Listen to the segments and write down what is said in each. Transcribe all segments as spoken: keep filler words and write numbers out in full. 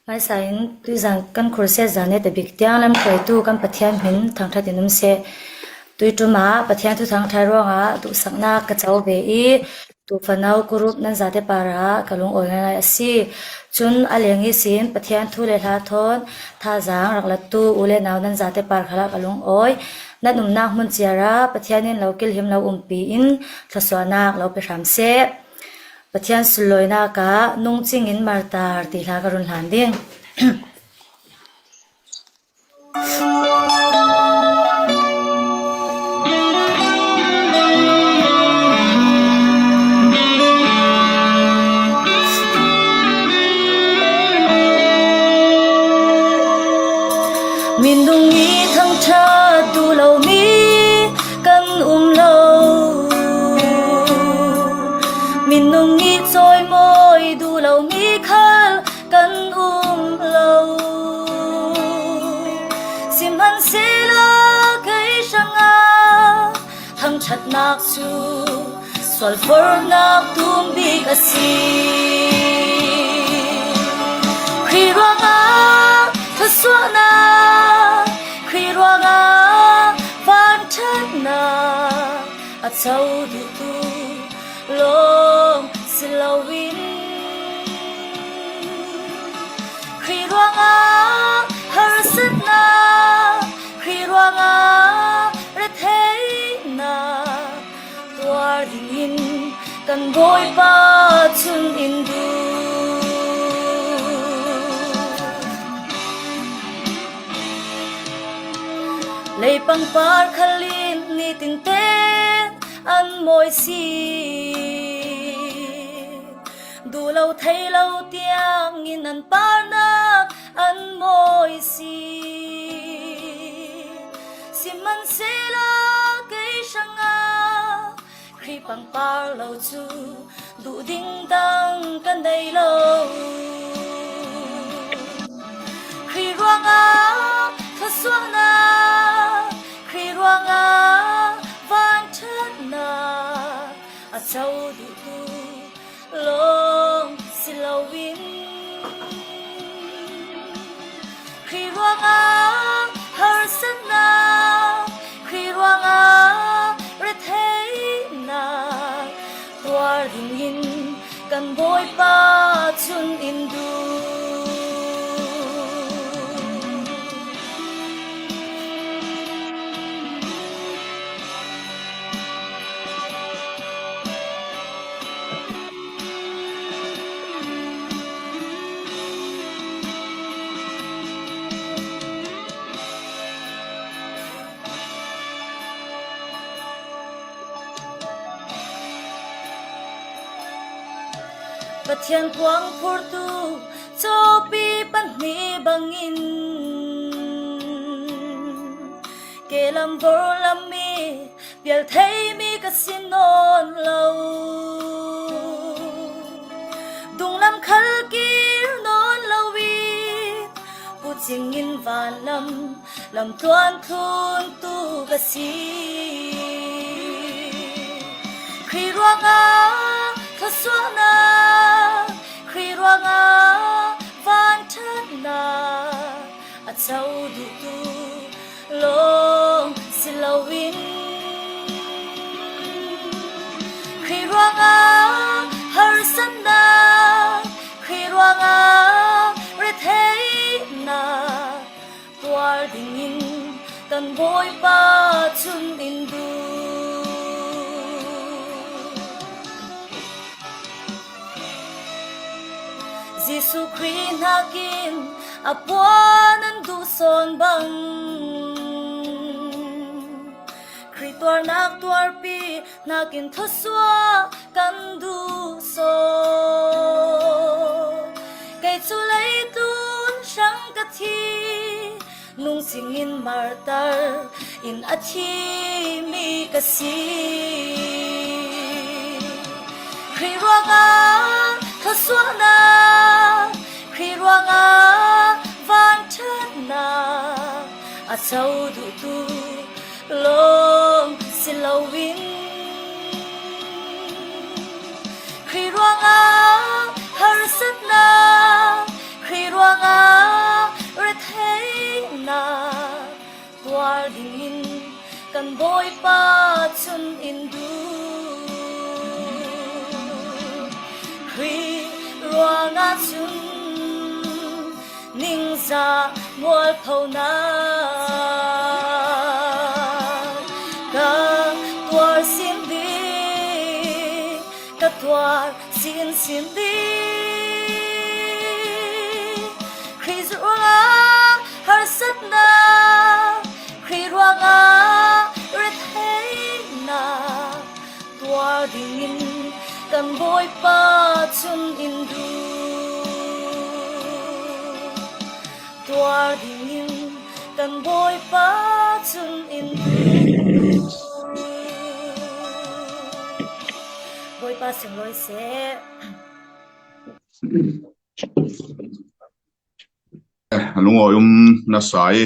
Hmaisa in tuizan kan khursiat zan et a bik tiang lamhruaitu kan Pathian hmin thangṭhat in um seh. Tuiṭum ah Pathian thu thangṭhat ruangah duhsakna ka co ve i, tufanau kurup nan zate parah ka lungawi ngaingai a si. Cun a leng ihsin Pathian thu le hla thawn thazaang rak lattu u le nau nan zate par khalah ka lungawi. Nan umnak hmun ciar ah Pathian in lo kilhim lo umpi in thluasuahnak lo pe hram seh. Pathian sunlawinak ah nungcing in martar ti hla ka run hlan ding. Minung i thangṭhat duh lomi kan um lo. Minung i cawimawi duh lomi khal kan um lo. Sihmanhsehlaw kei hrangah thangṭhatnak cu sualforhnak tum bik a si. Khrih ruangah thluasuahnak, Khrih ruangah vanṭhatnak a co duhtu lawng si loin, Khrih ruangah harsatnak, Khrih ruangah retheihnak tuar dingin kan Bawipa chun in duh. Leipangpar khal in nitin ten an mawi si. Duh lo thei lo tiangin an parnak an mawi si. Sihmanhsehlaw kei hrangah Khrih pangpar lo cu duh ding dang ka nei lo. Khrih ruangah thluasuahnak, Khrih ruangah vanṭhatnak a co duhtu lawng si loin, Khrih ruangah harsatnak, Khrih ruangah retheihnak tuar dingin kan Bawipa chun in duh. Pathian kuang phurtu cawpi pahnih bangin kelam vorlam i pial theimi ka si nawn lo. Dunglam khal kir nawn lo i pucing in vanlam lamtuan thluntu ka si. Khrih ruangah thluasuahnak, Khrih ruangah vanṭhatnak a co duhtu lawng si loin, Khrih ruangah harsatnak, Khrih ruangah retheihnak tuar dingin kan Bawipa chun in duh. Jesuh Khrih hnakin a puan an duh sawn bang, Khrih tuarnak tuarpi hnakin thluasuah kan duh sawn. Kei cu leitlun hrang ka thi, nungcing in martar in a thimi ka si. Khrih ruangah thluasuahnak, Khrih ruangah vanṭhatnak a co duhtu lawng si loin, Khrih ruangah harsatnak, Khrih ruangah chun in duh. Khrih ruangah chun ningzah mualphona ka tuar sin ding, ka tuar sin sin ding. Khrih ruangah harsatna, Khrih ruangah retheihna tuar dingin kan Bawipa chun in duh. Tuar dingin kan Bawipa chun in duh. Bawipa sunglawi seh. Lungawi um nasa i,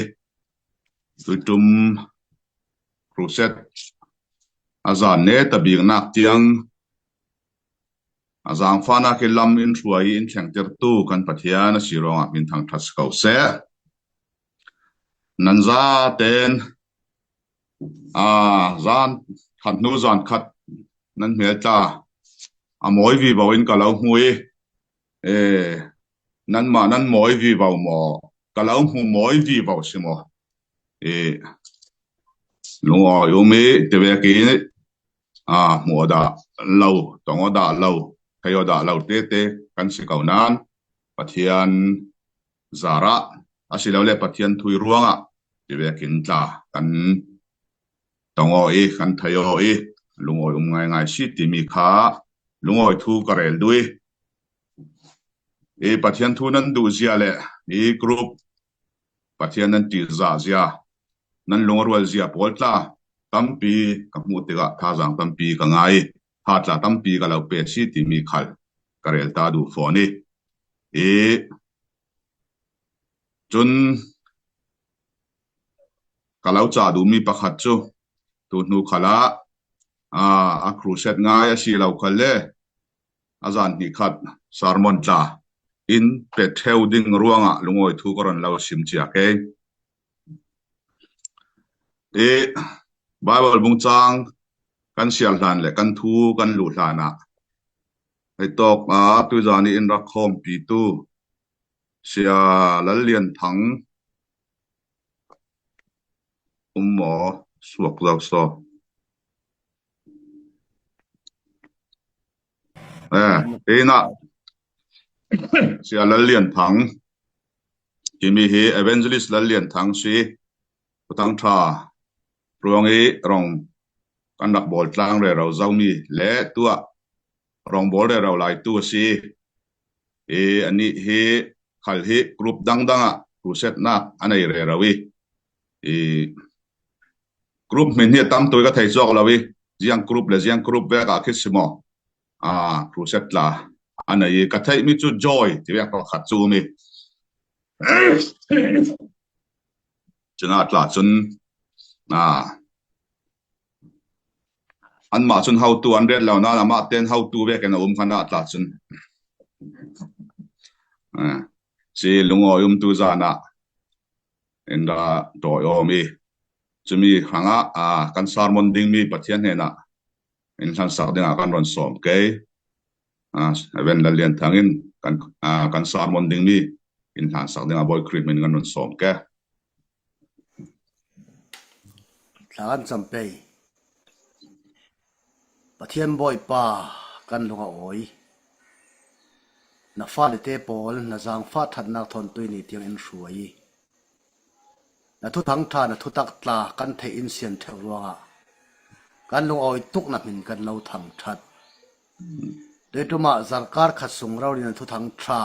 tuitum crusade a zan ne ta biknak tiang a zangfahnak i lam in hruai i in thlengtertu kan Pathian a si ruangah min thangṭhat si ko seh. Nan zaten, a, zan khat hnu zan khat nan hmel tla a mawi vivo in ka lo hmu i, e, nanmah nan mawi vivo maw, ka lo hmu mawi vivo si maw? E, lungawi um i tivekin, a, hmuh aw dah lo, tong aw dah lo, thei aw dah lo tete kan si ko nan, Pathian zarah a si lo le Pathian thu i ruangah tivekin tla kan tong aw i, kan thei aw i, lungawi um ngaingai si timi kha lungawi thu ka rel duh i. I Pathian thu nan duh zia le i group Pathian nan ṭihzah zia, nan lung a rual zia pawl tla tampi ka hmuh tikah thazaang tampi ka ngah i, tha tla tampi ka lo pe si timi khal ka rel ta duh fawn i. I cun ka lo cah duhmi pakhat cu tu hnu khalah, a, a crusade ngai a si lo khal le a zan hnih khat sermon tla in pe ṭheu ding ruangah lungawi thu ka ron lo sim cia kei. I Bible bungcang kan siar hlan le kan thu kan luh hlanah hei tawk a tuizan i in rak khawmpitu Sia Lal Lian Thang um maw, suak zo saw. Eh, ina Sia Lal Lian Thang, timi hi Evangelist Lal Lian Thang si, Thuthang ṭha ruang i rong kan rak bawl tlang rero zomi le tuah rong bawl rero lai tu a si. I anih hi khal hi group dangdang ah crusade nak a nei rero i, i group hmin hi a tam tui ka thei suak lo i, ziang group le ziang group vek ah khit si maw, a, crusade tla a nei i ka theihmi cu Joy ti vek pakhat cu um i. Cun a tla cun, a, anmah cun hotu an ret lo nain amah ten hotu vekin a um khan a tla cun, a, si lungawi um tu zan ah in ra dawi awm i, cumi hrangah, a, kan sermon dingmi Pathian hnenah in hlansak dingah kan ron sawm kei. A, Evan Lal Lian Thang in kan, a, kan sermon dingmi in hlansak dingah Bawi Khrih hmin kan ron sawm kei. Thla kan cam pei. Pathian Bawipa, kan lung a awi. Na fale te pawl na zaangfah ṭhatnak thawn tuihni tiang in hruai i, na thuthang ṭha, na thutak tla kan theih in sian ṭheu ruangah kan lung a awi tuk na hmin kan lo thangṭhat. Tuiṭum ah zarhkar khat sung rori na thuthang ṭha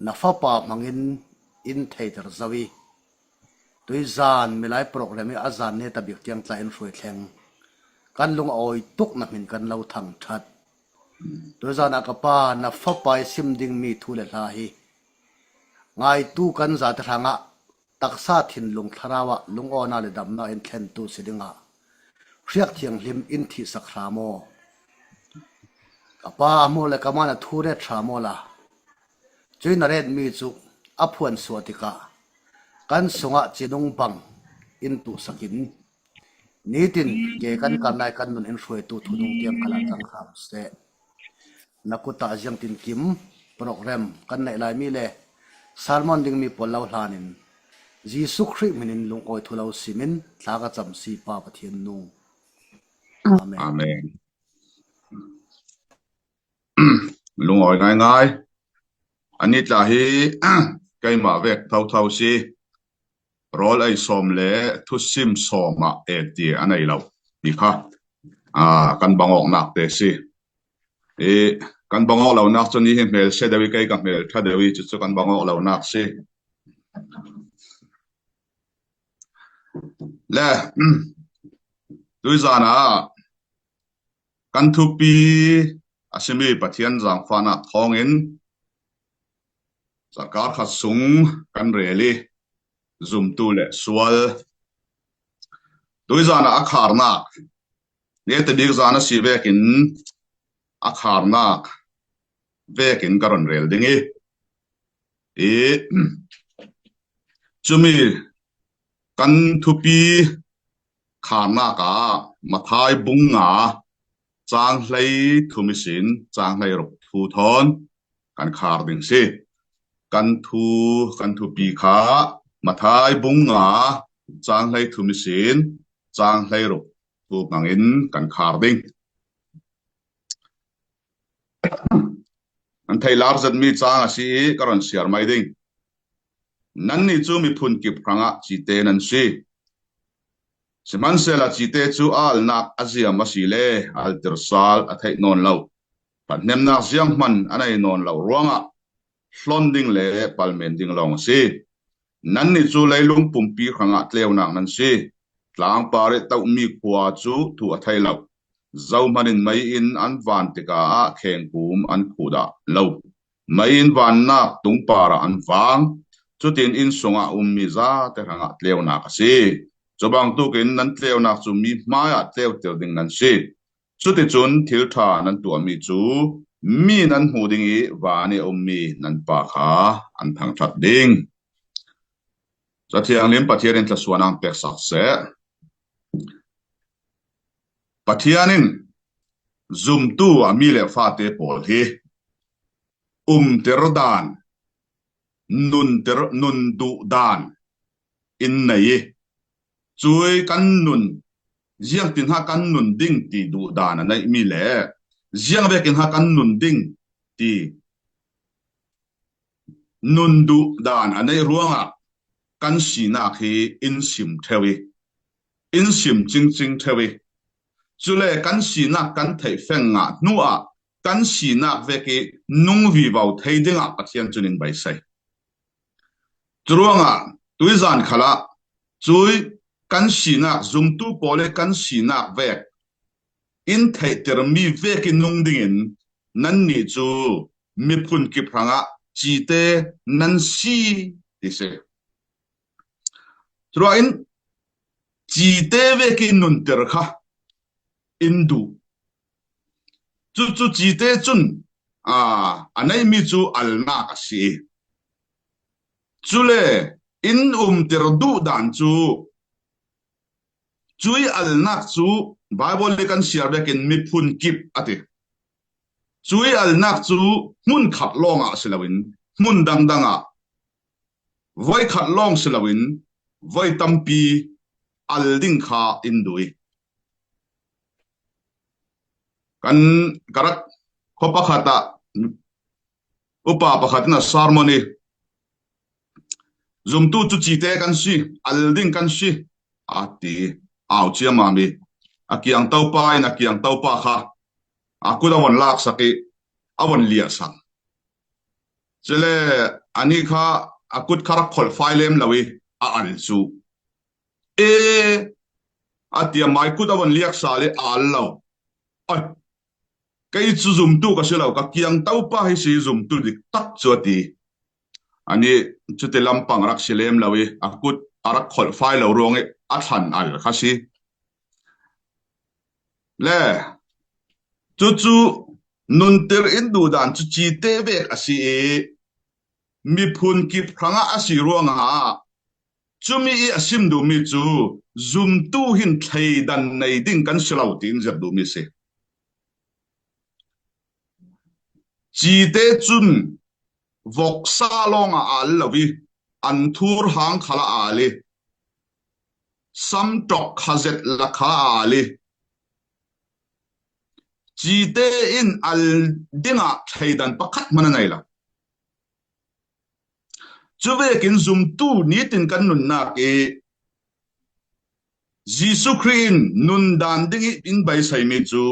na Fapa hmangin in theiter zo i, tuizan milai program i a zan neta bik tiang tla in hruai thleng kan lung a awi tuk na hmin kan lo thangṭhat. Tuizan ah ka Pa, na Fapa i sim dingmi thu le hla hi ngaitu kan zate hrangah taksa thinlung thlarau ah lungawna le damna in thlentu si dingah hriak thianghlim in thihsak hram aw. Ka Pa, a hmur le ka man a thu ret hram awla, cui na retmi cu a phuan suah tikah kan sungah cinung bang in tuhsak in, Nitin ke kan karnai kan nun in hruaitu thunung tiang khalah tang kham seh. Na kutah ziangtin kim program kan neih lai mi le sermon ding mi pawl lo hlanin Jesu Khrih hminin lungawi thu lo simin thla ka cam si Pa Pathian nu. Amen. Amen. Lungawi ngaingai. Ani tla hi keimah vek thotho si. Rawl ei sawm le thusim sawmah e ti a nei lo. Ti kha, a, kan bangawknak te si. I, kan bangawk lonak cu ni hi hmel sia deuh i kei ka hmel ṭha deuh i cucu kan bangawk lonak si. Le, tuizan ah kan thupi a simi Pathian zaangfahnak thawngin zakar khat sung kan rel i zumtu le sual. Tuizan ah a kharnak, nete bik zan a si vekin a kharnak vekin ka ron rel ding i, i cumi kan thupi kharnak ah Mathai bung nga cang hlei thum ihsin cang hlei ruk thu thawn kan khar ding si. Kan thu, kan thupi kha Mathai bung nga cang hlei thum ihsin cang hlei ruk thu hmangin kan khar ding. An theih lar zetmi cang a si i ka ron siar mai ding. Nannih cu miphun kip hrangah cite nan si. Sihmanhsehla cite cu a alnak a ziam a si le altir sal a theih nawn lo. Ṭhathnemnak zianghman a nei nawn lo ruangah hlon ding le palmen ding lawng a si. Nannih cu leilung pumpi hrangah tleunak nan si. Tlangpar i tohmi khua cu thu a thei lo. Zohman in mei in an van tikah khengkum an khuh dah lo. Mei in vannak tungpar ah an vang. Cutin inn sungah ummi zate hrangah tleunak a si. Cu bangtukin nan tleunak cu mi hmaiah tleutir ding nan si. Cuticun thil ṭha nan tuahmi cu mi nan hmuh ding i van i a ummi nan Pa kha an thangṭhat ding. Cathianghlim Pathian in thluasuah an peksak seh. Pathian in zumtu a mi le fate pawl hi umter dan, nunter, nun duh dan in nei i, cui kan nun, ziangtin ha kan nun ding ti duh dan a neihmi le ziang vekin ha kan nun ding ti nun duh dan a neih ruangah kan sinak hi in sim ṭheu i, in sim cingcing ṭheu i, cule kan sinak kan theih feng ngah hnuah kan sinak vek i nung vivo thei dingah Pathian cun in beisei. Curuangah tuizan khalah cui kan sinak, zumtu pawl i kan sinak vek in theihtermi vek i nung dingin nannih cu miphun kip hrangah cite nan si ti si. Curuangin cite vek i nunter kha in duh. Cucu cite cun, aa, a neihmi cu alnak a si i, cule in umter duh dan cu, cui alnak cu Baibal i kan siar vekin miphun kip a ti. Cui alnak cu hmun khat lawngah si loin hmun dangdang ah voi khat lawng si loin voi tampi al ding kha in duh i, kan ka rak khuapakhat ah upa pakhat in a sermon i, zumtu cu cite kan si, al ding kan si, a ti. Au ciamam i, a kiang topa in a kiang topa kha a kut a von laksak i, a von liahsak. Cule ani kha a kut kha rak kholh fai lem lo i, a al cu. E, a ti a, mai kut a von liak sal i a al lo. Ai, kei cu zumtu ka si lo, ka kiang topa hi si zumtu dik tak cu a ti. Ani cuti lampang rak si lem lo i, a kut a rak kholh fai lo ruang i a thlan al kha si. Le, cucu nunter in duh dan cu cite vek a si i, miphun kip hrangah a si ruangah cumi i a sim duhmi cu zumtu hin thleidan nei ding kan si lo tiin zir duh mi si. Cite cun voksa lawng a al lo i, an thur hang khal a al i, samṭawk khazet la khal a al i, cite in al dingah thleidan pakhat hman a nei lo. Cuvekin zumtu nitin kan nunnak i Jesuh Khrih in nundan ding i in beiseimi cu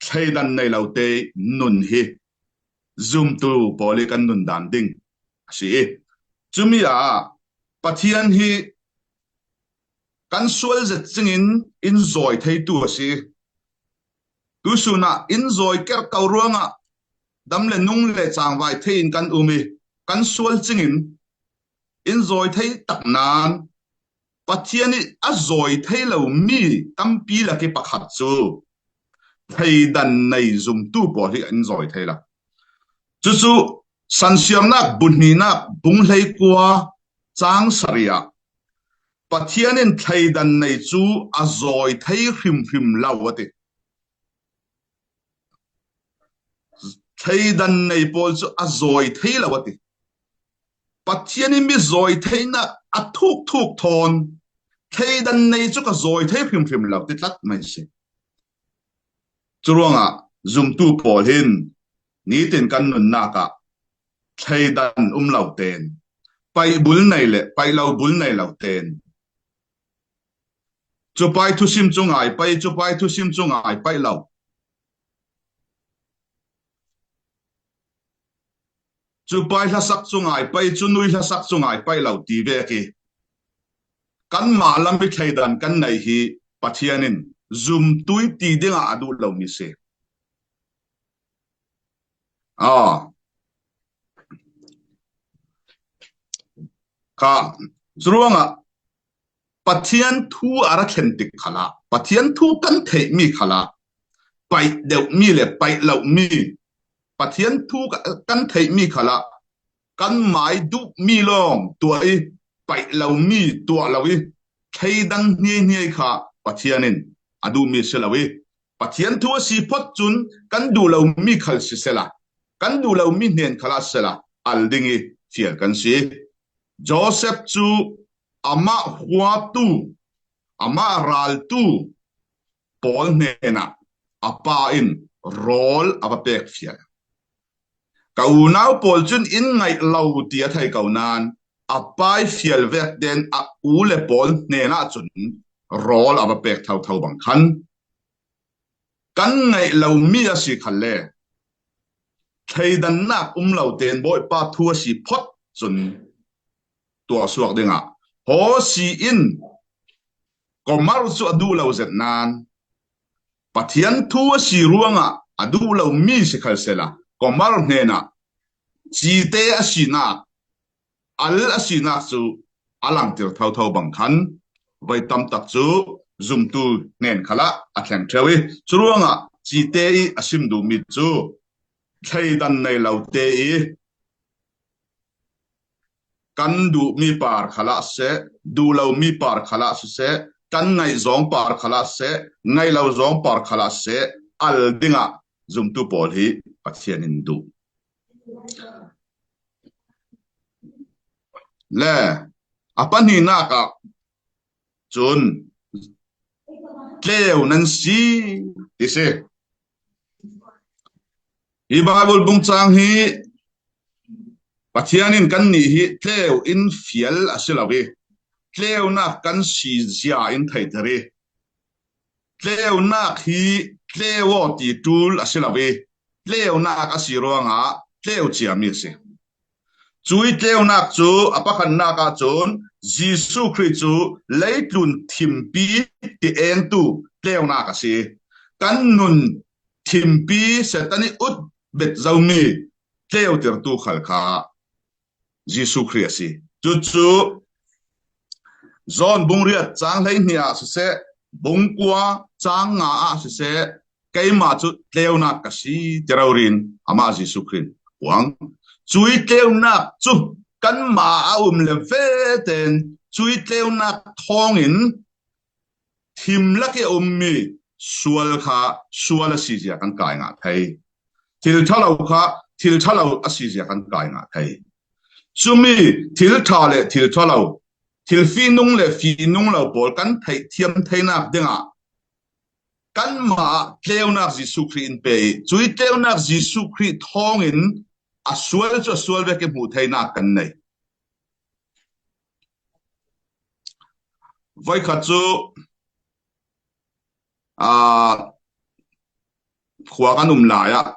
thleidan nei lote nun hi zumtu pawl i kan nundan ding a si i, cumi ah Pathian hi kan sual zet cingin in zawi theitu a si. Tusun ah in zawi kerh ko ruangah dam le nung le cangvai thei in kan um i, kan sual cingin in zawi thei tak nain Pathian i a zawi thei lo mi tampi lak i pakhat cu thleidan nei zumtu pawl hi in zawi thei lo. Cucu Sansiamnak buhnihnak bung hleikua cang sarih ah Pathian in thleidan nei cu a zawi thei hrimhrim lo a ti. Thleidan nei pawl cu a zawi thei lo a ti. Pathian in mi zawi theinak a thukthuk thawn thleidan nei cu ka zawi thei hrimhrim lo ti tlat mai si. Curuangah zumtu pawl hin nitin kan nunnak ah thleidan um lo ten, paih bul nei le paih lo bul nei lo ten, cupai thusim cu ngai paih, cupai thusim cu ngai paih lo, cupai hlasak cu ngai paih, cunui hlasak cu ngai paih lo ti vek i, kanmah lam i thleidan kan nei hi Pathian in zumtu i ti dingah a duh lomi si. Aa. Kha, curuangah Pathian thu a ra thlen tik khalah, Pathian thu kan theihmi khalah, paih deuhmi le paih lomi, Pathian thu ka-, kan theihmi khalah, kanmah i duhmi lawng tuah i, paih lomi tuah lo i, thleidan hniahniah kha Pathian in a duhmi si lo i, Pathian thu a si phot cun kan duh lomi khal sisela, kan duh lomi hnen khalah sisela, al ding i fial kan si. Joseph cu amah huatu, amah raltu pawl hnenah a pa in rawl a va pek fial. Ka unau pawl cun in ngaih lo ti a thei ko nain a pa i fial vek ten a u le pawl hnenah cun rawl a va pek thotho bang khan kan ngaih lomi a si khalle, thleidannak um lo tein Bawipa thu a si phot cun tuahsuak dingah Hosea in Gomer cu a duh lo zet nain Pathian thu a si ruangah a duh lomi si khal sela, Gomer hnenah cite a sinak, al a sinak cu a langtir thotho bang khan voi tam tak cu zumtu hnen khalah a thleng ṭheu i, curuangah cite i a sim duhmi cu thleidan nei lote i kan duhmi par khalah seh, duh lomi par khalah siseh, kan ngaih zawng par khalah seh, ngaih lo zawng par khalah seh, al dingah zumtu pawl hi Pathian in duh. Le a pahnihnak ah cun tleu nan si ti si. Hi Baibal bungcang hi Pathian in kannih hi tleu in fial a si lo i, tleunak kan si zia in theihter i, tleunak hi tleu aw ti ṭul a si lo i, tleunak a si ruangah tleu ciami a si. Cui tleunak cu a pakhatnak ahcun Jesuh Khrih cu leitlun thimpi ti engtu tleunak a si. Kan nun thimpi Satan i ut bet zomi tleutirtu khal kha Jesuh Khrih a si. Cucu John bung riat cang hleihnih ah siseh, bung kua cang nga ah siseh, keimah cu tleunak ka si ti rori in amah Jesuh Khrih puang. Cui tleunak cu kanmah a um le ve tein cui tleunak thawngin thim lak i a um mi sual kha sual a si zia kan kai ngah thei. Thil ṭha lo kha thil ṭha lo a si zia kan kai ngah thei. Cumi thil ṭha le thil ṭha lo, thil fihnung le fihnung lo pawl kan theih thiam theinak dingah kanmah ah tleunak Jesuh Khrih in pe i, cui tleunak Jesuh Khrih thawngin a sual cu a sual vek i hmuh theinak kan nei. Voikhat cu, aa, khua kan um lai ah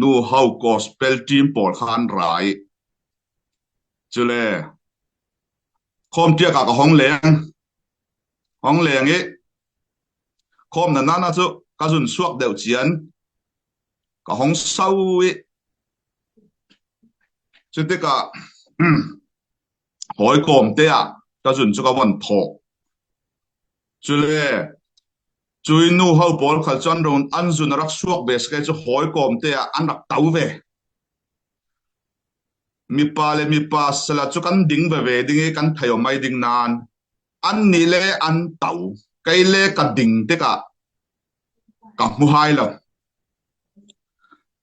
Nu Ho gospel team pawl kha an ra i, cule khawm tiak ah ka hong leng, hong leng i, khawm na nana cu ka zun suak deuh cian ka hong sau i, cutikah hawi kawmte ah ka zun cu ka von thawh. Cule cui Nu Ho pawl khal cu an run an zun a rak suak ve si kei cu hawi kawmte ah an rak to ve. Mipa le mipa sala cu kan ding veve ding i kan thei aw mai ding nan annih le an to, kei le ka ding tikah ka hmu hai lo.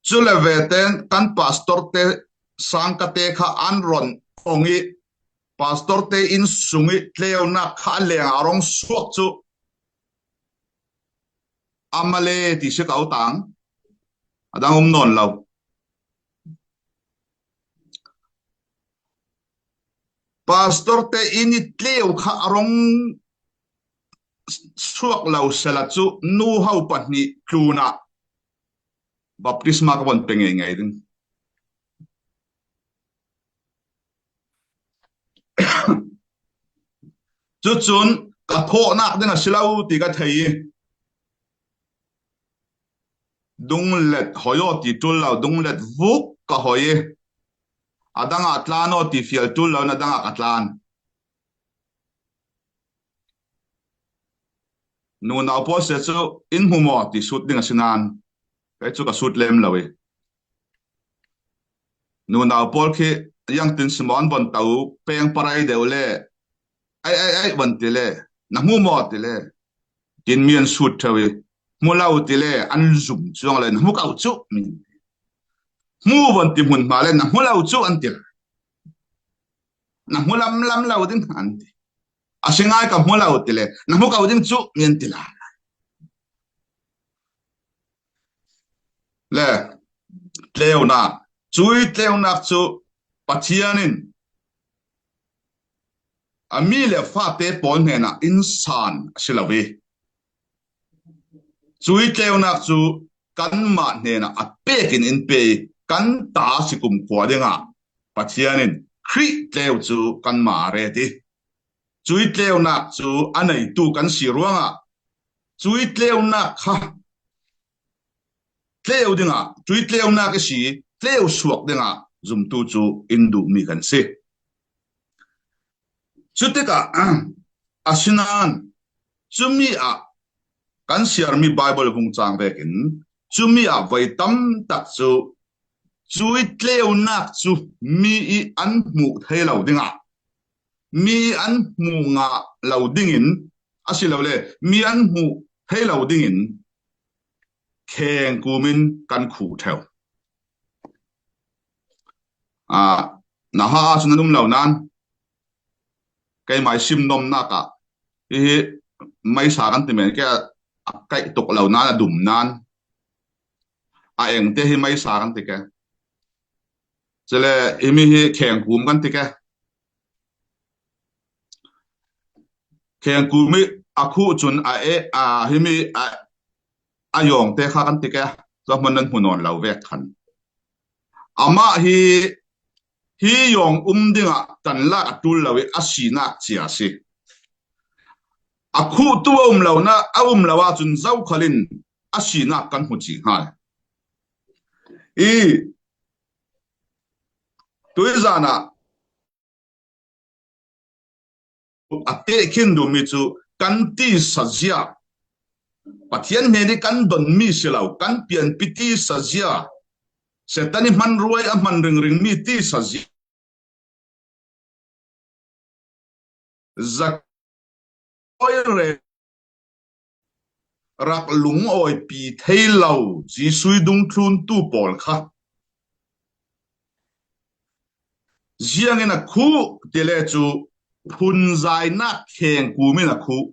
Cule vete kan pastor te sangkate kha an ron ong i, pastor te inn sung i tleunak kha a leng a rong suak cu amale ti si ka utang, a dang um nawn lo. Pastor te inn i tleu kha a rong suak lo sala cu Nu Ho pahnih tlunah baptisma ka von pe ngei ngei ding. Cucun ka thawhnak ding a si lo ti ka thei i, dunglet hoi aw ti ṭul lo, dunglet vuk ka hoi i, a dang ah tlan aw ti fial ṭul lo, a dang ah ka tlan. Nunau pawl si cu in hmu maw ti sut ding a si nan, kei cu ka sut lem lo i, nunau pawl khi ziangtin si maw an von to, peng parai deuh le, ai, ai, ai, von ti le, na hmu maw ti le, tin mi an sut ṭheu i, hmu lo ti le an zum cuang le, na hmu ko cu mi, hmu von ti hmun hma le, na hmu lo cu an ti le, na hmu lam lam lo ding an ti. A si ngai ka hmu lo ti le, na hmu ko ding cu mi an ti lai. Le tleunak, cui tleunak cu Pathian in a mi le fate pawl hnenah in san a si lo i, cui tleunak cu kanmah hnenah a pek in in pe i, kan ta si kumkhua dingah Pathian in Khrih tleu cu kanmah a ret i, cui tleunak cu a neitu kan si ruangah cui tleunak kha tleu dingah, cui tleunak i si tleu suak dingah zumtu cu in duhmi kan si. Cutikah, asinain cumi ah kan siarmi Baibal vung cang vekin cumi ah voi tam tak cu cui tleunak cu mi i an hmuh thei lo dingah, mi i an hmuh ngah lo dingin, asilole mi an hmuh thei lo dingin khengkum in kan khuh ṭheu. Aa, na ha ahcun an um lo nan, keimah i sim nomnak ah hihi meisa kan ti men ke, a kaih tuk lo nan, a dum nan, a engte hi meisa kan ti ke. Cule himi hi khengkum kan ti ke. Khengkum i a khuh cun a e, a himi a, a yawngte kha kan ti ke. Cu hmun nan hmu nawn lo vek khan. Amah hi, hi yawng um dingah tanlak a ṭul lo i a sinak cia a si. A khuhtu a um lo na, a um lo ahcun zokhal in a sinak kan hmu cih hnga. I tuizan ah a tehkhin duhmi cu kan tisa zia, Pathian hnen i kan donmi si lo, kan pianpi tisa zia, Satan i hmanruai a hman ringringmi tisa zia, Zakawi re rak lungawipih thei lo Jesuh ih dungthluntu pawl kha ziangin a khuh ti le cu phunzainak khengkum in a khuh.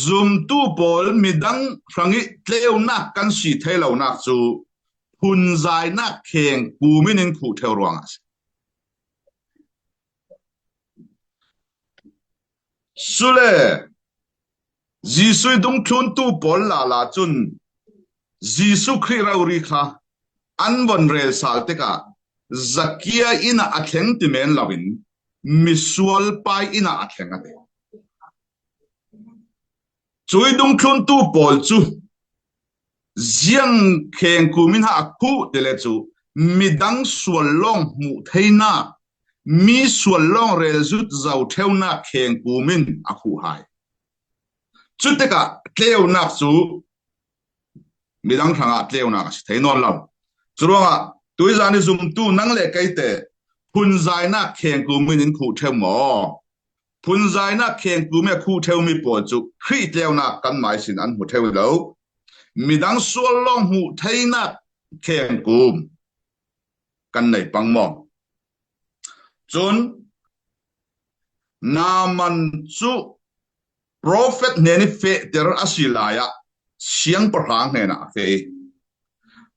Zumtu pawl midang hrangih tleunak kan si thei lonak cu phunzainak khengkum in in khuh ṭheu ruangah a si. Cule Jesuh ih dungthluntu pawl lala cun Jesuh Khrih rori kha an von rel sal tikah Zakia inn ah a thleng ti men loin misual pai inn ah a thleng a ti. Cuih dungthluntu pawl cu ziang khengkum in ha a khuh ti le cu midang sual lawng hmuh theinak, mi sual lawng rel zut zo ṭheunak khengkum in a khuh hai. Cutikah tleunak cu midang hrangah tleunak a si thei nawn lo. Curuangah tuizan ih zumtu nang le keite phunzainak khengkum in in khuh ṭheu maw? Phunzainak khengkum ih a khuh ṭheumi pawl cu Khrih tleunak kanmah ihsin an hmu ṭheu lo. Midang sual lawng hmuh theinak khengkum kan nei pang maw? Cun Naaman cu profet hnen ih fehter a si lai ah siangpahrang hnenah a feh ih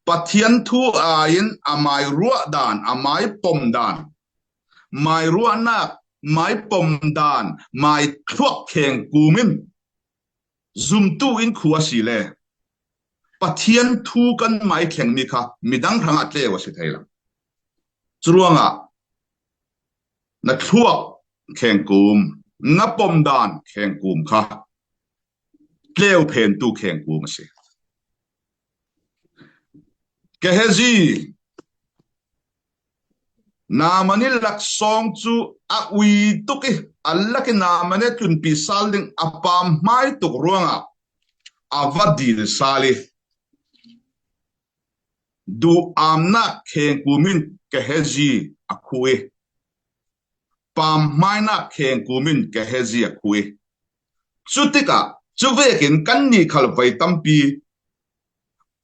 Pathian thu ai in a mai ruah dan, a mai pom dan, mai ruahnak, mai pom dan, mai thluak khengkum in zumtu in khuh a si le Pathian thu kan mai thlengmi kha midang hrangah tleu a si thei lo. Curuangah na thluak khengkum, na pom dan khengkum kha tleu phentu khengkum a si. Gehazi, Naaman ih laksawng cu a ui tuk ih a lak ih Naaman ih tlunpi sal ding a pamhmai tuk ruangah a va dil sal ih duhamnak khengkum in Gehazi a khuh ih pamhmainak khengkum in Gehazi a khuh ih cutikah cuvekin kannih khal voi tampi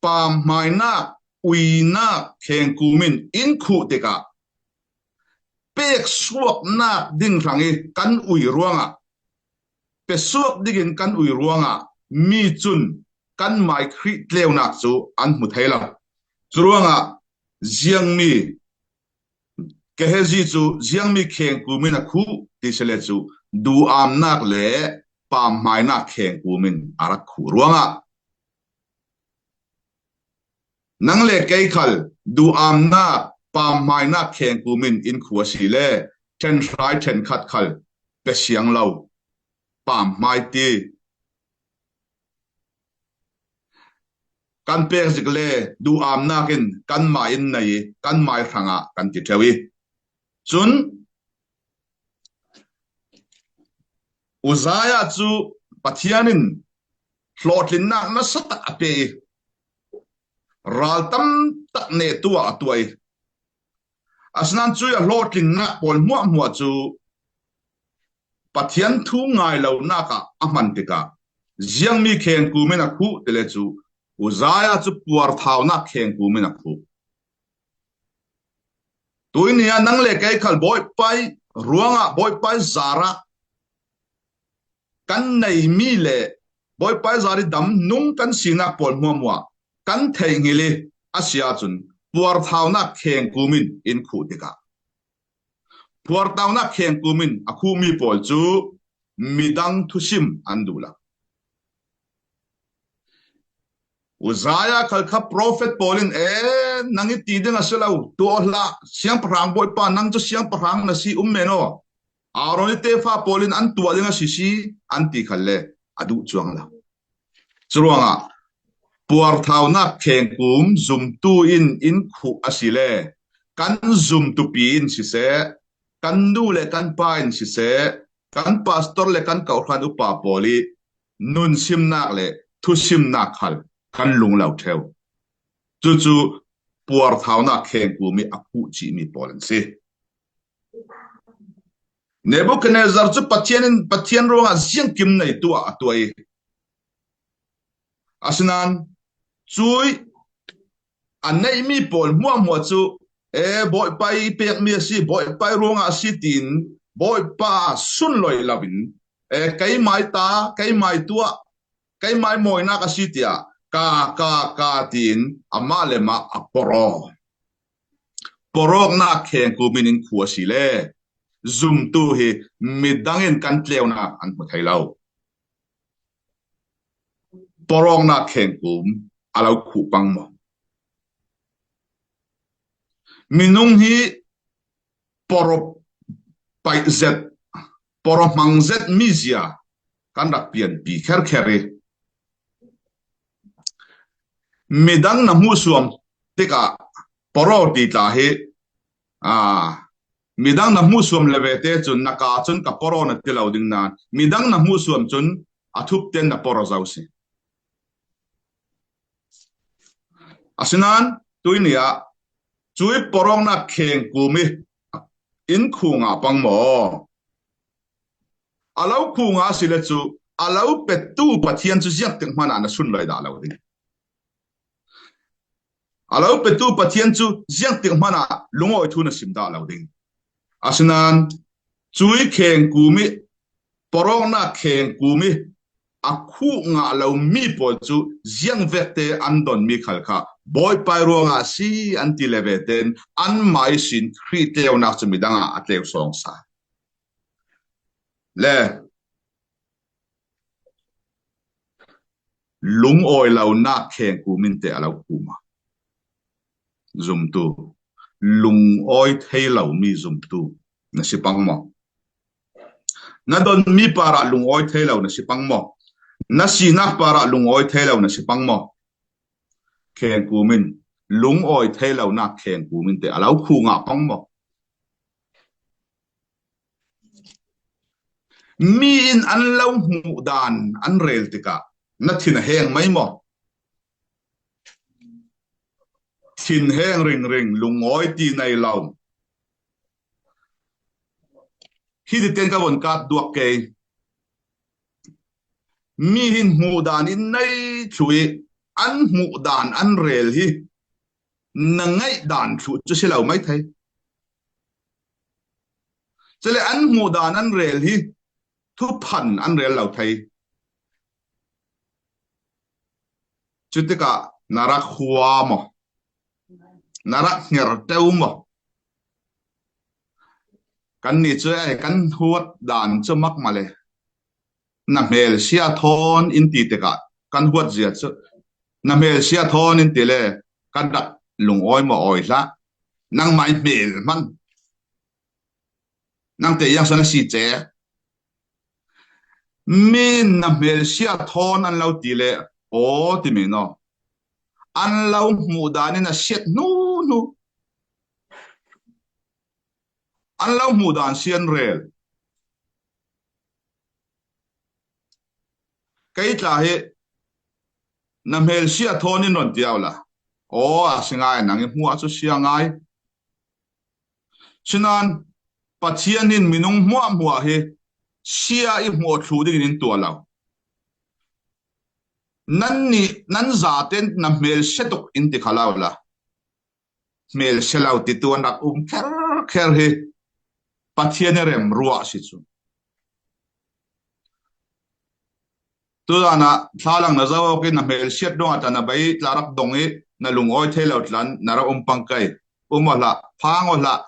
pamhmainak uinak khengkum in in khuh tikah peksuaknak ding hrangih kan ui ruangah, pesuak dingin kan ui ruangah mi cun kanmai Khrih tleunak cu an hmu thei lo. Curuangah ziangmi Gehazi cu ziangmi khengkum in a khuh ti si le cu duhamnak le pamhmainak khengkum in a rak khuh ruangah nang le kei khal duhamnak pamhmainak khengkum in in khuh a si le ṭhenhrai ṭhenkhat khal pe siang lo pamhmai ti kan pek zik le duhamnak in kanmah in nei ih kanmah ih hrangah kan ti ṭheu ih cun Uzziah cu Pathian in hlawhtlinnak nasa tak a pe ih ral tam tak nehtu ah a tuah ih asinain cuih a hlawhtlinnak pawl hmuahhmuah cu Pathian thu ngai lonak ah a hman tikah ziangmi khengkum in a khuh ti le cu Uzziah cu puarthaunak khengkum in a khuh. Tuini ah nang le kei khal Bawipa ih ruangah Bawipa ih zarah kan neimi le Bawipa ih zar ih dam nung kan sinak pawl hmuahhmuah kan theihngilh ih a si ahcun puarthaunak khengkum in in khuh tikah puarthaunak khengkum in a khuhmi pawl cu midang thusim an duh lo. Uzziah khal kha profet pawl in, "E, nang ih ti ding a si lo, tuah hlah, siangpahrang Bawipa, nang cu siangpahrang na si, um men aw. Aaron ih tefa pawl in an tuah ding a si si," an ti khal le a duh cuang lo. Curuangah puarthaunak khengkum zumtu in in khuh a si le kan zumtupi in siseh, kan nu le kan pa in siseh, kan pastor le kan kawhhran upa pawl ih nunsimnak le thusimnak khal kan lung lo ṭheu. Cucu puarthaunak khengkum ih a khuh cihmi pawl an si. Nebukhadnezzar cu Pathian in, Pathian ruangah ziangkim neitu ah a tuah ih Asinan, cui a neihmi pawl hmuahhmuah cu, e, Bawipa i pekmi a si, Bawipa i ruangah a si tiin, Bawipa sunloih loin, e, keimai ta, keimai tuah, keimai mawinak a si tiah, ka, ka, ka tiin amah le mah a poro. Porawknak khengkum in in khuh a si le, zumtu hi midang in kan tleunak an hmu thei lo. Porawknak khengkum a lo khuh pang maw? Minung hi poro paih zet, poro hmang zet mizia kan rak pianpi kherkher i, midang na hmuhsuam tikah poro ti tla hi, aa, midang na hmuhsuam le vete cun na ka cun ka poro na ti lo ding nain, midang na hmuhsuam cun a thup ten na poro zo si. Asinan, tuini ah cui porawknak khengkum i in khuh ngah pang maw? A lo khuh ngah a si le cu, a lo petu Pathian cu ziangtik hmanh ah na sunlai dah lo ding. A lo petu Pathian cu ziangtik hmanh ah lungawi thu na sim dah lo ding. Asinan, cui khengkum i, porawknak khengkum i a khuh ngah lomi pawl cu ziangvekte an donmi khal kha Bawipa i ruangah a si an ti le vete in anmah ihsin Khrih tleunak cu midang ah a tleu sawngsa. Le lungawi lonak khengkum in teh a lo khuh maw? Zumtu. Lungawi thei lomi zumtu na si pang maw? Na donmi parah lungawi thei lo na si pang maw? Na sinak parah lungawi thei lo na si pang maw? Khengkum in, lungawi thei lonak khengkum in teh a lo khuh ngah pang maw? Mi in an lo hmuh dan an rel tikah na thin a heng mai maw? Thin heng ringring, lungawi ti nei lo. Hiti ten ka von kat duak kei. Mi hin hmuh dan in nei thluh i an hmuh dan an rel hi na ngaih dan thluh cu si lo mai thei. Cule an hmuh dan an rel hi thuphan an rel lo thei. Cutikah na rak hua maw? Na rak hnger teu maw? Kannih cu ai kan huat dan cu mak mah le na hmelsia thawn in ti tikah kan huat zia cu na hmelsia thawn in ti le kan rak lungawi maw awi hlah. Nangmah i hmel hmanh. Nangte iang san a si ce. Mi in na hmelsia thawn an lo ti le aw timi no. An lo hmuh dan in a siat hnu hnu. An lo hmuh dan si an rel. Kei tla hi na hmelsia thawn in ron tiau la. Aw, a si ngai, nang i hmuh cu sia ngai. Sinan Pathian in minung hmuahhmuah hi sia i hmuh thluh dingin in tuah lo. Nannih, nan zaten na hmelsia tuk in ti kha lo la. Hmelsia lo titu an rak um kherkher hi Pathian i remruah si cu. Tudan ah thlalang na zoh awk i na hmelsiat ruangah tla na bei tla rak dong i na lungawi thei lo tlan na rak um pang kei. Um aw hlah, phang aw hlah.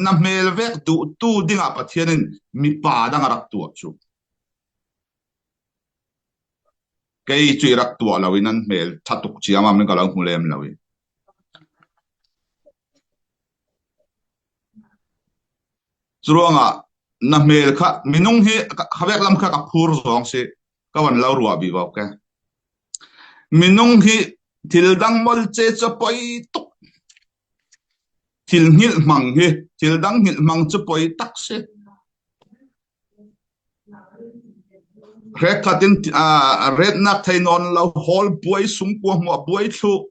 Na hmel vek duhtu dingah Pathian in mipa dang a rak tuah cu. Kei cu i rak tuah lo i nan hmel ṭha tuk ciama min ka lo hmu lem lo i. Curuangah na hmel kha minung hi kha vek lam kha ka phur zawng si ka van lo ruah vivo ke. Minung hi thil dang mawlce cu poi tuk. Thil hngilh hmang hi, thil dang hngilh hmang cu poi tak si. Hrekkhat in, aa, retnak thei nawn lo, hawl buai, sungkua hmuah buai thluh.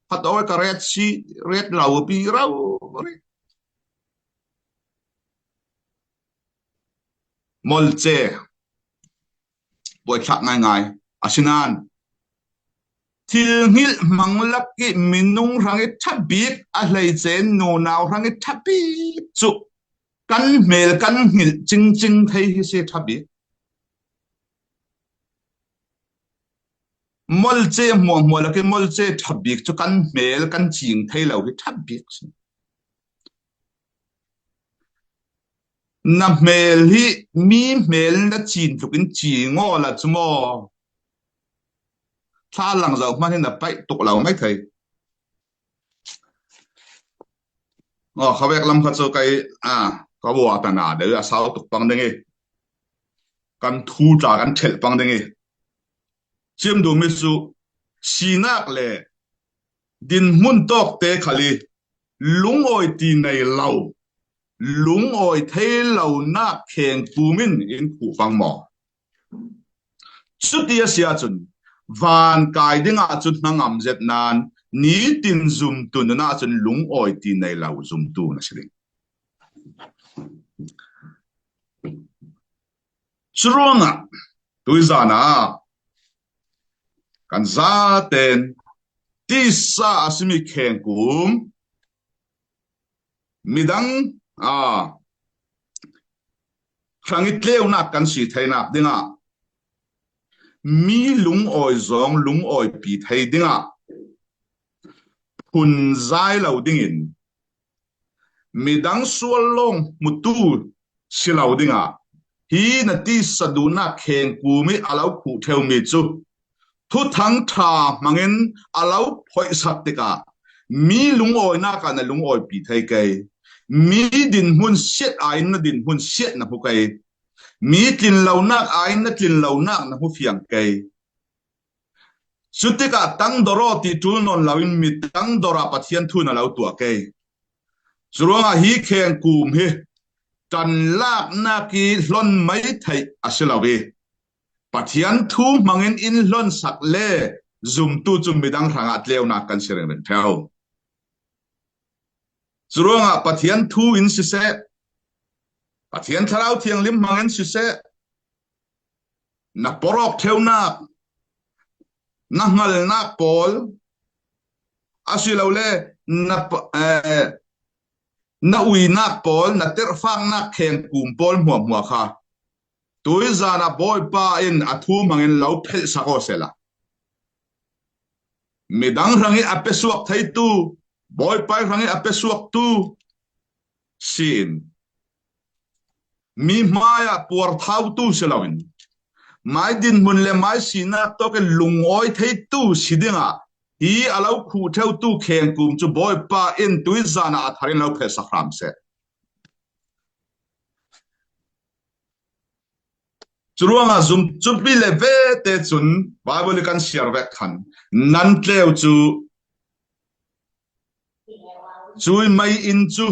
Khat awi ka ret si, ret lo pi rau rih. Mawlce. Buaithlak ngaingai. Asinan Thil hngilh hmang lak i minung hrang i ṭha bik, a hleice nunau hrang i ṭha bik cu kan hmel kan hngilh cingcing thei hi si ṭha bik. Molce hmuahhmuah lak i molce ṭha bik cu kan hmel kan cing thei lo hi ṭha bik si. Na hmel hi mi hmel na cin tlukin cing awla cu maw? Thlalang zoh hmanh hi na paih tuk lo mai thei. Aw, khavek lam kha cu kei, a, ka bua ta na deuh a sau tuk pang ding i, kan thu tla kan ṭhelh pang ding i, ciam duhmi cu sinak le dinhmun tawkte khal i lungawi ti nei lo, lungawi thei lonak khengkum in in khuh pang maw? Cuti a si ahcun van kai dingah cun hnangam zet nain nitin zumtu nun ahcun lungawi ti nei lo zumtu na si ding. Curuangah tuizan ah kan zaten tisa a simi khengkum midang, a, hrang i tleunak kan si theinak dingah mi lungawi zong lungawipi thei dingah phunzai lo dingin midang sual lawng hmutu si lo dingah hi na tisa duhnak khengkum i a lo khuh ṭheumi cu Thuthang ṭha hmangin a lo phoihsak tikah mi lungawinak ah na lungawipi thei kei. Mi dinhmun siat ah in na dinhmun siat na hmu kei. Mi tlinlonak ah in na tlinlonak na hmu fiang kei. Cutikah tangdor aw ti ṭul nawn loin mi tangdor ah Pathian thu na lo tuah kei. Curuangah hi khengkum hi ṭanlaknak i hlon mai theih a si lo i, Pathian thu hmangin in hlonsak le zumtu cu midang hrangah tleunak kan si ringring ṭheu. Curuangah Pathian thu in siseh, Pathian Thlarau Thianghlim hmangin siseh, na porh awk ṭheunak, na hngalnak pawl, asilole na pa-, eh, na uinak pawl, na terhfaknak khengkum pawl hmuahhmuah kha tuizan ah Bawipa in a thu hmangin lo phelhsak aw sehla, midang hrang i a pesuak theitu, Bawipa hrang i a pesuaktu si in, mi hmaiah puarthautu si loin, mai dinhmun le mai sinak tawkin lungawi theitu si dingah hi a lo khuh ṭheutu khengkum cu Bawipa in tuizan ah a thar in lo phelhsak hram seh. Curuangah zum cumpi le vete cun Baibal i kan siar vek khan nan tleu cu cui mei in cu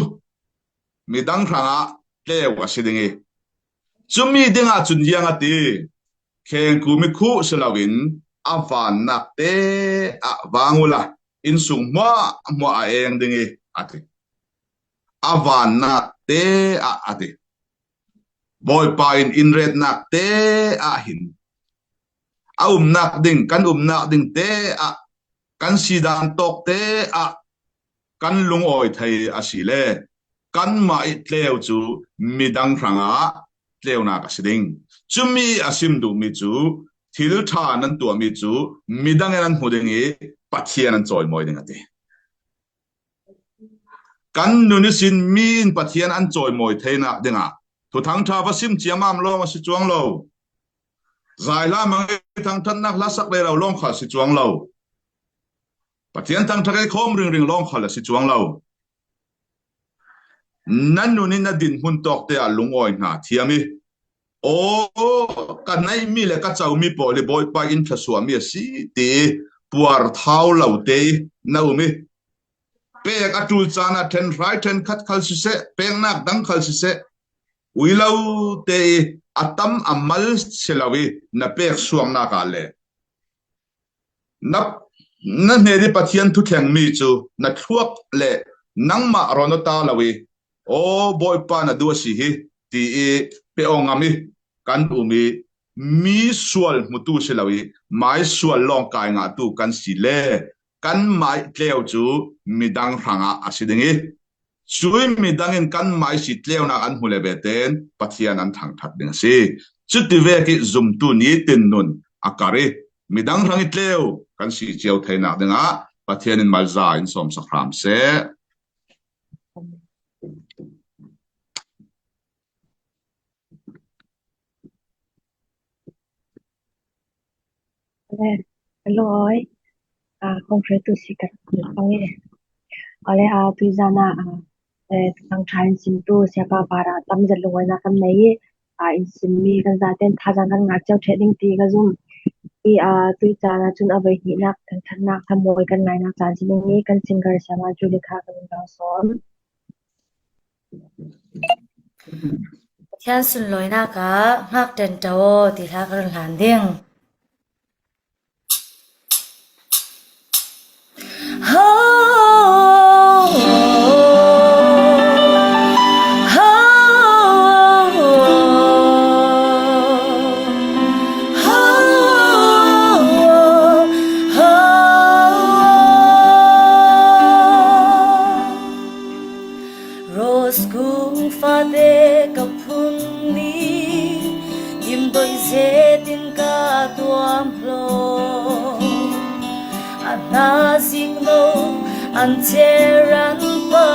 midang hrangah tleu a si ding i, cumi dingah cun ziang a ti, khengkum i khuh si loin a vannak te ah vang uhla innsung hmuahhmuah a eng ding i a ti. A vannak te ah a ti. Bawipa in in retnak te ah hin a umnak ding, kan umnak ding te ah, kan sidan tawk te ah kan lungawi thei a si le kanmah i tleu cu midang hrangah tleunak a si ding. Cumi a sim duhmi cu thil ṭha nan tuahmi cu midang in an hmu ding i Pathian an cawimawi ding a ti. Kan nun ihsin mi in Pathian an cawimawi theinak dingah Thuthang ṭha va sim ciamam lawng a si cuang lo. Zai hla hmang i thangṭhatnak hla sak rero lawng khal si cuang lo. Pathian thangṭhat i khawm ringring lawng khal a si cuang lo. Na nun i na dinhmun tawk te ah lungawi hna thiam i, aw, ka neihmi le ka comi pawl i Bawipa in thluasuahmi a si ti puarthau lo te i na um i, pek a ṭul caan ah ṭhen hrai ṭhen khat khal siseh, peknak dang khal siseh, ui lo te i a tam a mal si lo i na pek suaknak ah le na, na hnen i Pathian thu thlengmi cu na thluak le nangmah rawn aw ta lo i, aw, Bawipa na duh a si hi, ti i pe aw ngam i kan um i, mi sual hmutu si lo i, mai sual lawngkai ngahtu kan si le, kan mai tleu cu midang hrangah a si ding i, cui midang in kan mai si tleunak an hmu le ve tein Pathian an thangṭhat ding a si. Cuti vek i zumtu nitin nun a kar i, midang hrang i tleu kan si cio theinak dingah Pathian in malza in sawmsak hram seh. Hello, oi. Ah, kong hre tu si ka pang e. Ole, ah, tui zana, ah, eh, tang thain sim tu siapa para tam zat lungoi na kan nei. Ah, in sim mi kan zaten thazaang kan ngak cio ṭheh ding ti ka zum. I, ah, tui caan ah cun a voihnihnak, thangṭhatnak, thamuoi kan ngainak caan si ding i kan singer siama Julie kha kan in sawm. Pathian sunlawinak ah ngakṭen ṭo ti hla kan hlan ding. Ho, ho, ho, ho, ho. Rose kung fate ka phun ni, gimdoi zetin ka tuam hlaw. A hna zing lo an cer an pa,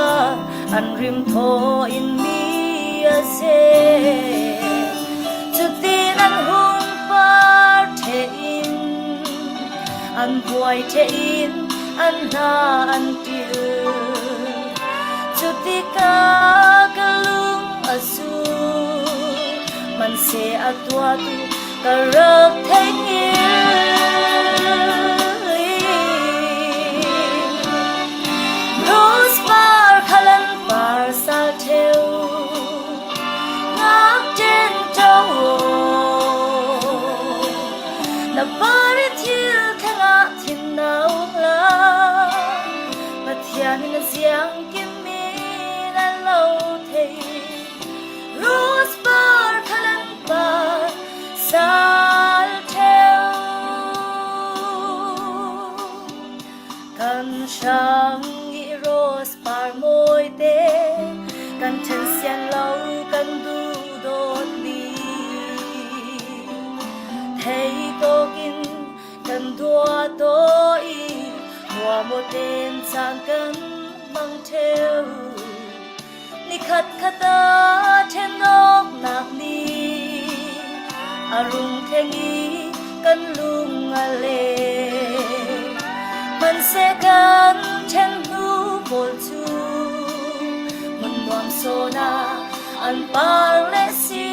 an rim thaw in mi a ze. Cutin an hung par ṭheh in, an buai ṭheh in, an hna an ṭil. Cutikah ka lung a zu, manse a tuah tu ka rak thei ngil. Rose par khal an par sal ṭheu, ngakṭen ṭo. Na par i thil thleng ah thin na um lai, Pathian in a ziang kim mi nan lo thei. Rose par khal an par sal ṭheu. Kan hrang i rose par mawite, kan ṭhen sian lo kan duhdawt ni. Thei tawk in kan duah taw i, hmuahmawh tein caan kan hmang ṭheu. Ni khatkhat ah ṭhen awknak ni a rung thleng i kan lung a le. Hmanhsehlaw kan ṭhen hnu pawl cu hmun nuam sawn ah an par le si.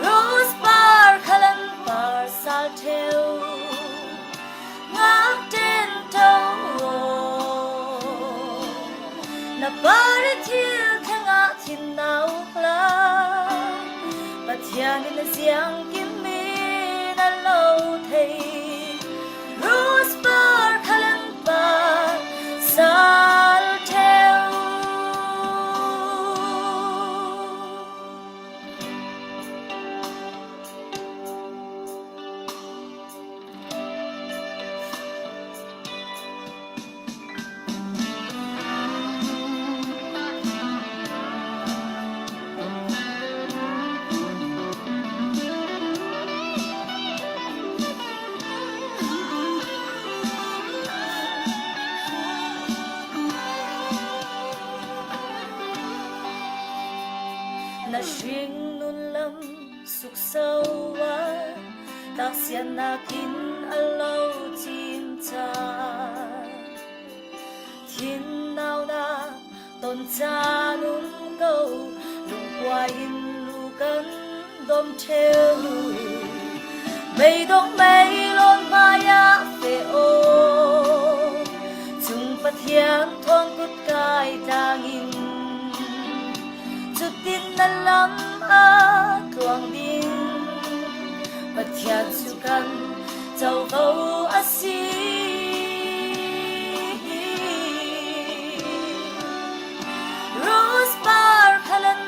Rose par khal an par sal ṭheu, ngakṭen ṭo. Na par i thil thleng ah thin na um lai, Pathian in a ziang kim mi nan lo thei. Rose par khal an par sal ṭheu. Na hringnun lam sukso ah, taksiannak in a lo cimcar. Thinnauna ton caan um ko, lungpua in lu kan dom ṭheu. Meidong mei lawn hmaiah feh aw, cung Pathian thawn kut kai tlang in. Cutin na lam a tluang ding Pathian cu kan covo a si. Rose par khal an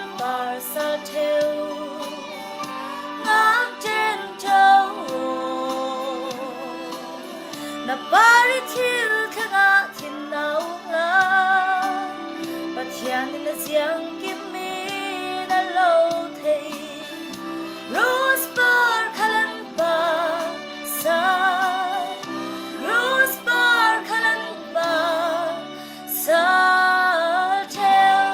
Thil thangah thin na um la, Pathian in a ziang kim in a lo thei. Rose par khalan pa sa, Rose par khalan pa sa theu.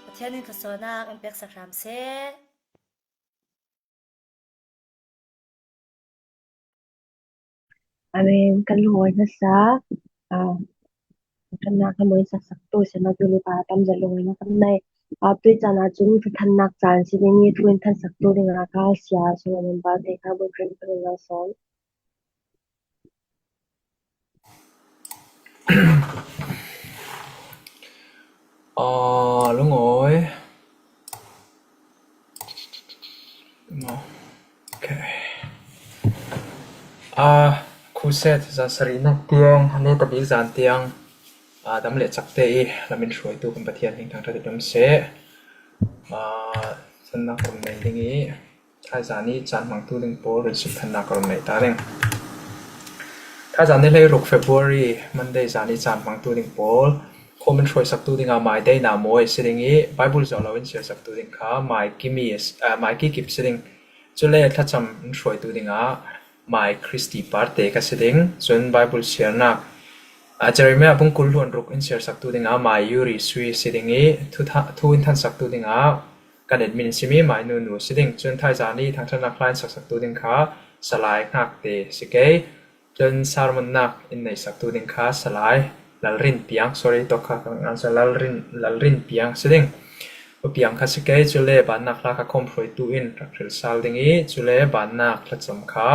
Pathian in khuasawlna kan pek sak hram seh. Amen. Kan lungawi hmasa, ah, kan na kan lungawi sak sak tu, sena tu ni pa tam za lungawi na kan nei. Ah, tui chan a chun thu thannak chan si ding i, thu in than sak tu ding a ka sia, so member te ka bu kren kan lo son. Ah, lungawi. No. Okay. Ah, khuset za sari nak tiang, ne tabik zan tiang. Ah, dam le chak te i, lamin hruai tu kan Pathian hming thangthat i dam seh. Ah, san nak rum nei ding i. Thaizan i chan hmangtu ding pawl rin suk thanna ka run nei ta ding. Thaizan ni hleiruk February, Monday zan i chan hmangtu ding pawl. Comment hruai saktu ding a Mai Dei na mawi si ding i, Bible zawh lo in share saktu ding kha Mai Kimi, ah, Mai Ki Kip si ding. Cule thlacham in hruaitu ding a Mai Christy Parte ka si ding. Cun Bible share nak, ah, Jeremiah bung kul hluan ruk in share saktu ding a Mai Yuri Sui si ding i, thu tha-, thu in than saktu ding a kan admin simi Mai Nu Nu si ding. Cun thaizan i thangṭhatnak hla in sak saktu ding kha Salai Ngakte si kei. Cun sermon nak in nei saktu ding kha Salai Lalrin Piang, sorry, tok kha kan ngan sa Lalrin, Lalrin Piang si ding. U Piang kha si kei, cule bannak hla kha khawm hruaitu in rak hril sal ding i, cule bannak thlacam kha,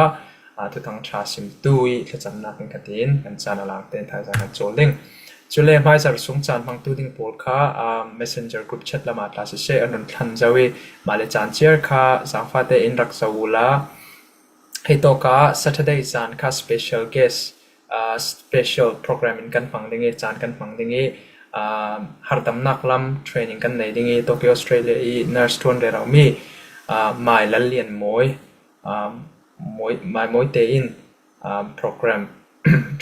aa, Thuthang Ṭha simtu i thlacamnak in khatin kan caan a lang tein thaizan kan cawl ding. Cule hmaizar sung caan hmangtu ding pawl kha, aa, Messenger group chat lamah tla siseh an run thlan zo i, mah le caan ciar kha zangfahte in rak zo uhla. Hei tawkah Saturday zan kha special guest, aa, special program in kan hmang ding i, caan kan hmang ding i, aa, harhdamnak lam training kan nei ding i, Tokyo, Australia i nurse ṭuan rero mi, aa, Mai Lal Lian Mawi, aa, Mawi, Mai Mawite in, aa, program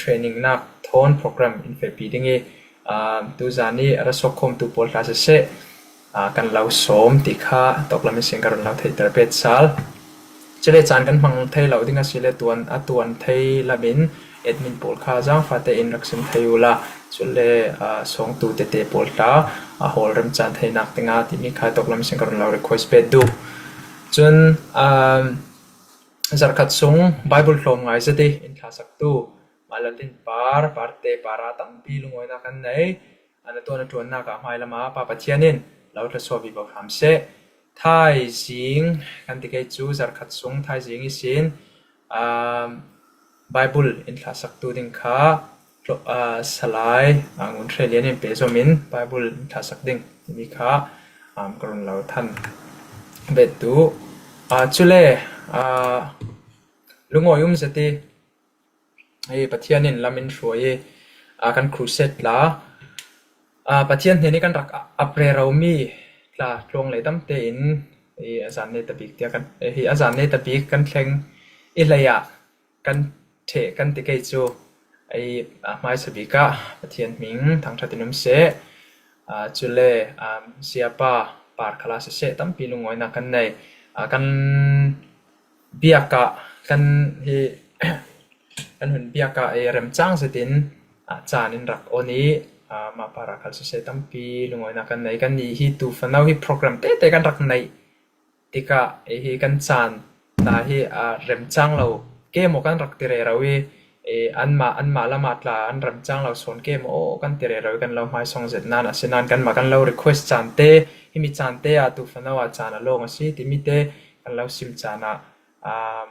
training nak thawn program in fehpi ding i, aa, tuzan i a ra sawkkhawmtu pawl hla siseh, aa, kan lo sawm ti kha tawklam ihsin ka run lo theihter pet sal. Cule caan kan hmang thei lo ding a si le tuan, a tuan thei lamin admin pawl kha zangfahte in rak sim thei uhla, cule, aa, sawngtu tete pawl hla, aa, hawl remcaan theinak ding a timi kha tawklam ihsin ka run lo request pet duh. Cun, aa, zarhkhat sung Bible hlawm ngai zet i in thlasaktu Mai Lal Tin Par, Parte Para tampi lungawinak kan nei. An a tuan a ṭuannak ah hmailam ah Pa Pathian in lo thluasuah vivo hram seh. Thaizing kan ti kei cu zarhkhat sung thaizing ihsin, aa, Bible in thlasaktu ding kha, aa, Salai, aa, Ngun Hre Lian in pehzom in Bible in thlasak ding timi kha, aa, ka run lo than bet duh. Aa, cule, aa, lungawi um zet i, i Pathian in lam in hruai i, aa, kan crusade tla, aa, Pathian hnen i kan rak ap rero mi tla tluang lei tam tein i a zan netabik tia kan, hi a zan netabik kan thleng i hlei ah kan ṭheh kan ti kei cu i, aa, hmaisa bik ah Pathian hming thangṭhat in um seh. Aa, cule, aa, Siapa Par Khala siseh tampi lungawinak kan nei. Aa, kan biak ah kan hi, kan hun biak ah i remcang zetin, aa, caan in rak on i, aa, mah Para Khal siseh tampi lungawinak kan nei. Kannih hi tu fano hi program tete kan rak neih tikah, eh, hi kan caan hna hi, aa, remcang lo ke maw kan rak ti rero i, eh, anmah, anmah lam ah tla an remcang lo sawn ke maw kan ti rero i kan lo hmaisawng zet nan a si nan kanmah kan lo request caan te, himi caan te ah tu fano ah caan a lawng a si timi te kan lo sim caan ah, aa,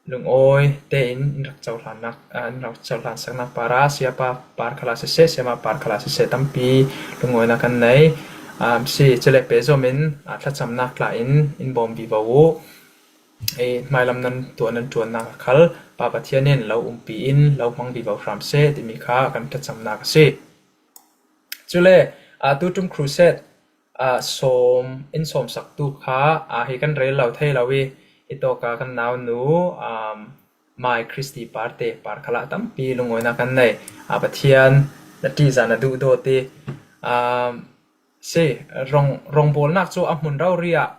lungawi tein in rak cohlannak, aa, in rak cohlan saknak par ah Siapa Par Khala siseh, Siama Par Khala siseh tampi lungawinak kan nei. Aa, si, cule pehzom in, aa, thlacamnak tla in in bawm vivo uh. Ei, hmailam nan tuah nan ṭuannak ah khal Pa Pathian in lo umpi in lo hmang vivo hram seh timi kha kan thlacamnak a si. Cule, aa, tu ṭum crusade, aa, sawm, in sawmsaktu kha, aa, hi kan rel lo thei lo i, Hitawka kan naunu, um, Mai Christy Parte, Parkhalah tampi lungawina kan nei. A, Pathian na ṭihzah na duh dawt i, um, si, rawng, rawngbawlnak cu a hmun rori ah,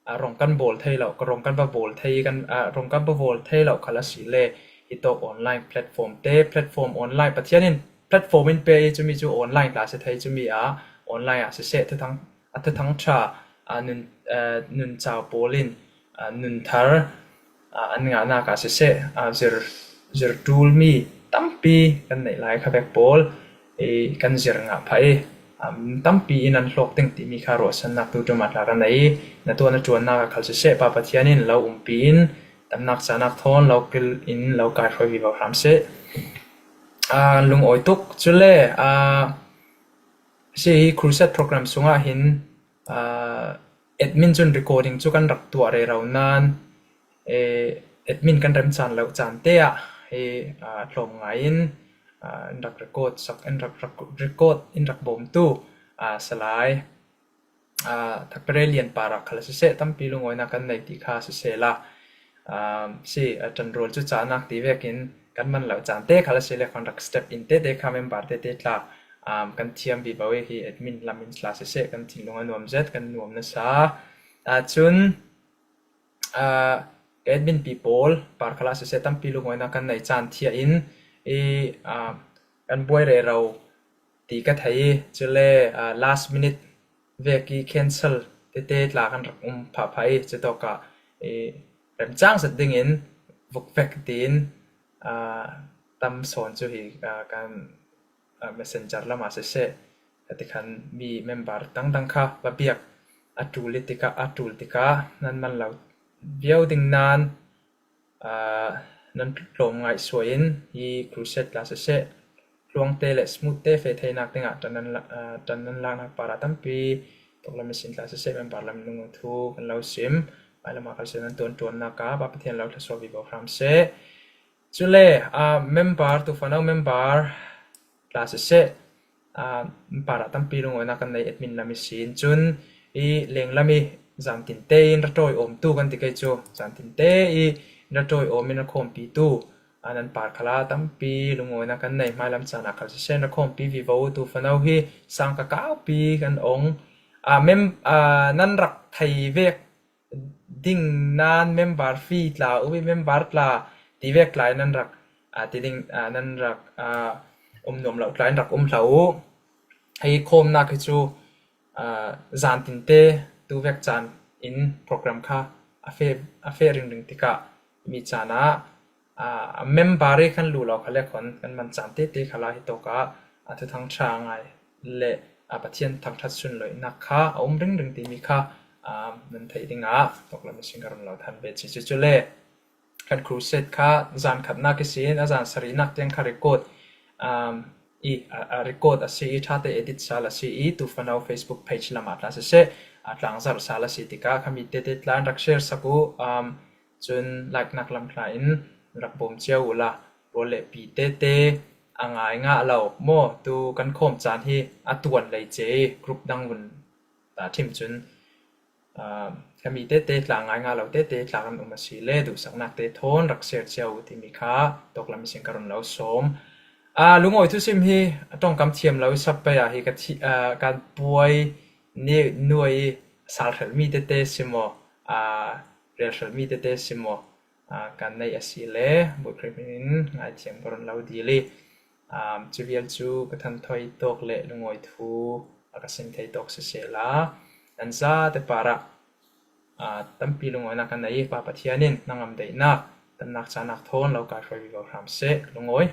a, rawng kan bawl thei lo, ka rawng kan va bawl thei, kan, a, rawng kan va bawl thei lo khal a si le, hitawk online platform te, platform online, Pathian in platform in pe i cumi cu online tla si thei, cumi ah online ah siseh, thuthang, a thuthang ṭha, a nun, a, nun cau pawl in, a, nun thar, a, an ngahnak ah siseh, a, zir, zir ṭulmi tampi kan neih lai kha vek pawl i kan zir ngah phah i, um, tampi in an hlawk ding timi kha ruahsannak tu ṭum ah tla kan nei i, na tuah na ṭuannak ah khal siseh, Pa Pathian in lo umpi in, tamnak canak thawn lo kil in lo kaihruai vivo hram seh. A, lungawi tuk. Cule, a, si hi crusade program sungah hin, a, admin cun recording cu kan rak tuah rero nain, e, admin kan remcaan lo caan te ah hi, a, tlawm ngai in, a, in rak record sak, in rak, rak record, in rak bawmtu, a, Salai, a, Thakpere Lian Parah khal a siseh, tampi lungawinak kan nei ti kha siseh la, a, si, a, ṭanrual cu caanak ti vekin kan man lo caan te khal a si le, kan rak step in tete kha member tete tla, um, kan thiam vivo i hi admin lam in tla siseh, kan thinlung a nuam zet, kan nuam nasa. A, cun, a, ka admin pi pawl, Parkhalah siseh, tampi lungawinak kan nei caan thiah in i, a, kan buai rero ti ka thei i, cule, a, last minute vek i cancel tete tla kan rak um phah phah i, cutawkah i remcang zet dingin vuk vek tiin, a, tam sawn cu hi, a, kan, a, messenger lamah siseh, ka tikhan mi member dangdang kha va biak a ṭul i tikah, a ṭul tikah nan man lo viau ding nain, aa, nan tlawm ngaihsuah in hi crusade tla siseh, tluangte le smooth te feh theinak dingah ṭan nan la-, aa, ṭan nan laknak parah tampi tawklam ihsin tla siseh, member lam nung thu kan lo sim. Hmailam ah khal siseh, nan tuanṭuannak ah Pa Pathian lo thluasuah vivo hram seh. Cule, aa, member, tuufa no member tla siseh, aa, parah tampi lungawinak kan nei admin lam ihsin. Cun i lenglam i zantinte in ra ṭawi awmtu kan ti kei cu, zantinte i ra ṭawi awm in ra khawmpitu, aa, nan Parkhalah tampi lungawinak kan nei. Hmailam caan ah khal siseh, in ra khawmpi vivo tuufa no hi sang ka kaupi kan ong. Aa, mem-, aa, nan rak thei vek ding nain member fee tla, ubi member tla ti vek tla in nan rak, aa, ti ding, aa, nan rak, aa, um nuam lo tla in rak um hlah u. Hei khawmnak hi cu, aa, zantinte tu vek caan in program kha a feh, a feh ringring tikah mi caan ah, aa, member i kan luh lo khal le khon kan man caan tete khal ah hitawk ah, aa, thuthang ṭha ngai le, aa, Pathian thangṭhat sunloihnak kha a um ringring timi kha, aa, nan theih dingah tawklam ihsin ka run lo than ve. Cucu cule kan crusade kha zan khatnak ihsin a zan sarihnak tiang kha record, aa, i, aa, aa, record a si i, ṭhate edit sal a si i, tuufa no Facebook page lamah tla siseh, aa, tlangzarh sal a si tikah kha mi tete tla in rak share sak u, aa, cun like nak lam tla in rak bawm cio uhla, rawl le pi tete a ngai ngah lo maw, tu kan khawm caan hi a tuan lei cia i group dang vun ta ṭhim cun, aa, kha mi tete tla ngai ngah lo tete tla kan um a si le, duhsaknak te thawn rak share cio uh timi kha tawklam ihsin ka run lo sawm. Aa, lungawi thusim hi a ṭongkam thiam lo i sap pei ah hi ka thi-, aa, kan puai ni nuai i sal hrelh mi tete si maw, aa, rel hrelh mi tete si maw, aa, kan neih a si le, Bawi Khrih hmin in ngaithiam ka run lo dil i, aa, cu vial cu ka thanthoi tawk le lungawi thu a ka sim thei tawk siseh la, nan zate parah, aa, tampi lungawinak kan nei i, Pa Pathian in na ngamdaihnak, tamnak canak thawn lo kaihruai vivo hram seh, lungawi.